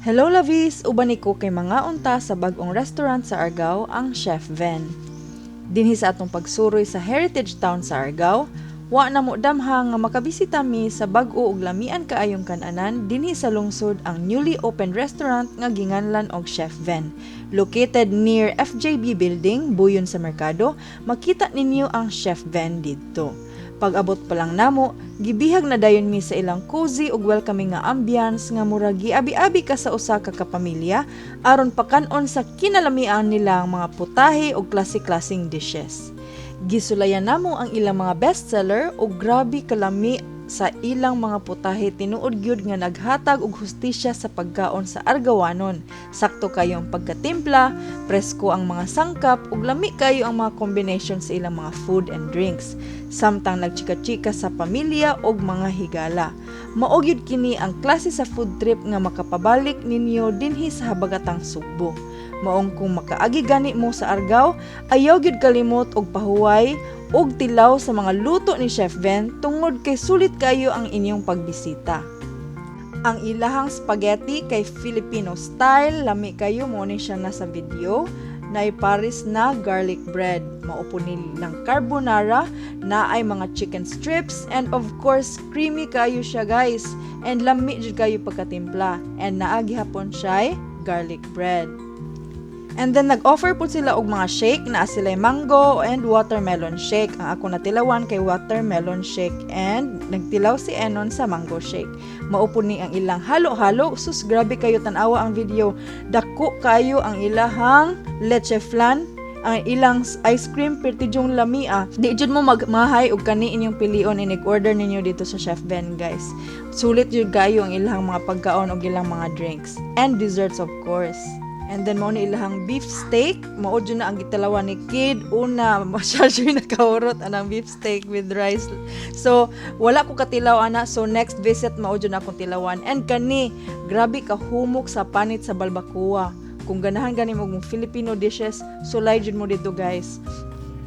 Hello, Lavis! Uban ni ko kay mangaon ta sa bag-ong restaurant sa Argao, ang Chef Ven. Dinhi sa atong pagsuroy sa Heritage Town sa Argao, wa na mo damha nga makabisita mi sa bag-o ug lamian kaayong kan-anan dinhi sa lungsod, ang newly opened restaurant nga ginganlan og Chef Ven. Located near FJB Building, buyon sa merkado, makita ninyo ang Chef Ven didto. Pag-abot pa lang namo, gibihag na dayon mi sa ilang cozy ug welcoming nga ambience nga murag giabi-abi ka sa usa ka kapamilya aron pakan-on sa kinalamian nilang mga putahe ug klase-klaseng dishes. Gisulayan namo ang ilang mga bestseller ug grabe kalami sa ilang mga putahe, tinuod gyud nga naghatag og hustisya sa pagkaon sa Argawanon. Sakto kayo ang pagkatimpla, presko ang mga sangkap ug lami kayo ang mga combination sa ilang mga food and drinks. Samtang nagchika-chika sa pamilya ug mga higala. Mao gyud kini ang klase sa food trip nga makapabalik ninyo dinhi sa habagatang Sugbo. Maong kung makaagi gani mo sa Argao, ayaw gyud kalimot og pahuway og tilaw sa mga luto ni Chef Ven tungod kay sulit kayo ang inyong pagbisita. Ang ilahang spaghetti kay Filipino style, lami kayo, mo ni siya nasa video, naay pares na garlic bread. Mao po nilang carbonara, naay mga chicken strips, and of course, creamy kayo siya, guys. And lami jud kayo pagkatimpla. And naa gihapon siya garlic bread. And then nag-offer po sila og mga shake na sila mango and watermelon shake. Ang ako natilawan kay watermelon shake and nagtilaw si Enon sa mango shake. Mao po ni ang ilang halo-halo. Sus, grabe kayo, tan-awa ang video. Dako kayo ang ilahang leche flan, ang ilang ice cream, perti jung lami ah. Di jud mo magmahay og kani inyong pilion inig order ninyo dito sa Chef Ben, guys. Sulit jud kayo ang ilang mga pagkaon og ilang mga drinks and desserts, of course. And then mao ni ilahang beef steak, mao jud na ang gitilawan ni Kid. Una, siya siya nakahurot anang beef steak with rice. So wala ko katilaw ana, so next visit mao jud na akong tilawan. And kani, grabe ka humok sa panit sa balbacoa. Kung ganahan gani mo og Filipino dishes, sulay jud mo dito, guys.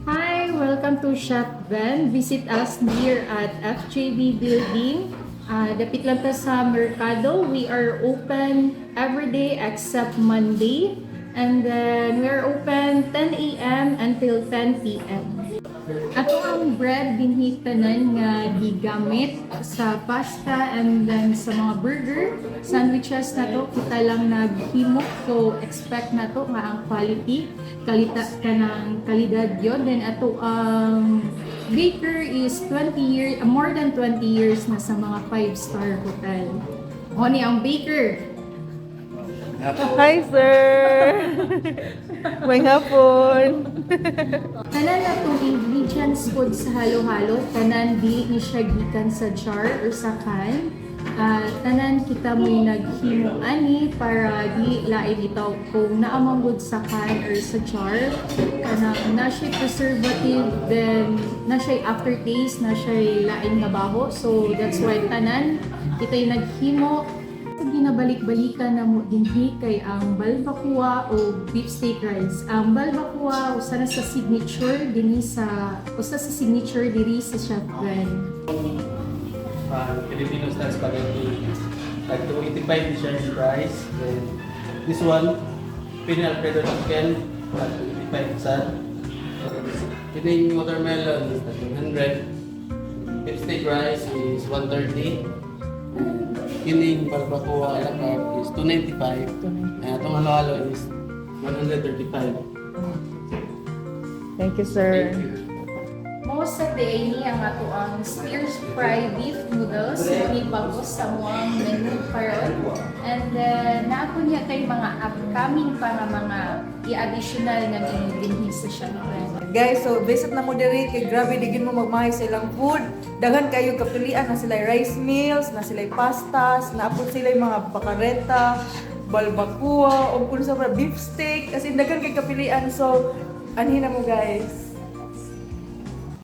Hi, welcome to Chef Ben. Visit us near at FJB Building. Dapit lang ta sa Mercado. We are open every day except Monday. And then we are open 10 a.m. until 10 p.m. Ato ang bread dinhi tanan nga gigamit sa pasta and then sa mga burger, sandwiches na to, kita lang naghimo, so expect na to nga ang quality kalita kanang kalidad yon. Then ato ang baker is 20 years, more than 20 years na sa mga 5-star hotel. O ni ang baker. Hi, sir. May hapon. Tanan na itong ingredients food sa halo-halo, tanan dili ni siya gikan sa jar or sa can. Tanan kita mo'y naghimo ani para dili lain itaw kung naa man gud sa can or sa jar. Kanang na siya preservative, then na siya aftertaste, na siya lain nga baho. So that's why tanan kita'y naghimo. Ginabalik-balikan na mo dinhi kay ang balbacoa o beef steak rice. Ang balbacoa usa na sa signature dinhi sa usa sa signature diri sa Chef Ben. Filipino style spaghetti. Like 285 siya yung price. Then this one, penne Alfredo chicken, like 285 sad. Then kining watermelon is like 100. Beef steak rice is 130. And kining barbacoa a la carte is 295. And atong halo-halo is 135. Thank you, sir. Thank you. Most of the ni ang ato ang stir fry beef noodles ni bago sa among menu karon. And then naa ko niya kay mga upcoming pa nga mga i-additional nga menu dinhi sa Chef Ben. Guys, so visit na mo diri kay grabe, di gyud mo magmahay sa ilang food. Daghan kayo kapilian na sila rice meals, na sila pastas, naa pod sila mga bakareta, balbacoa, o kung sa beef steak, as in daghan kay kapilian. So anhi na mo, guys.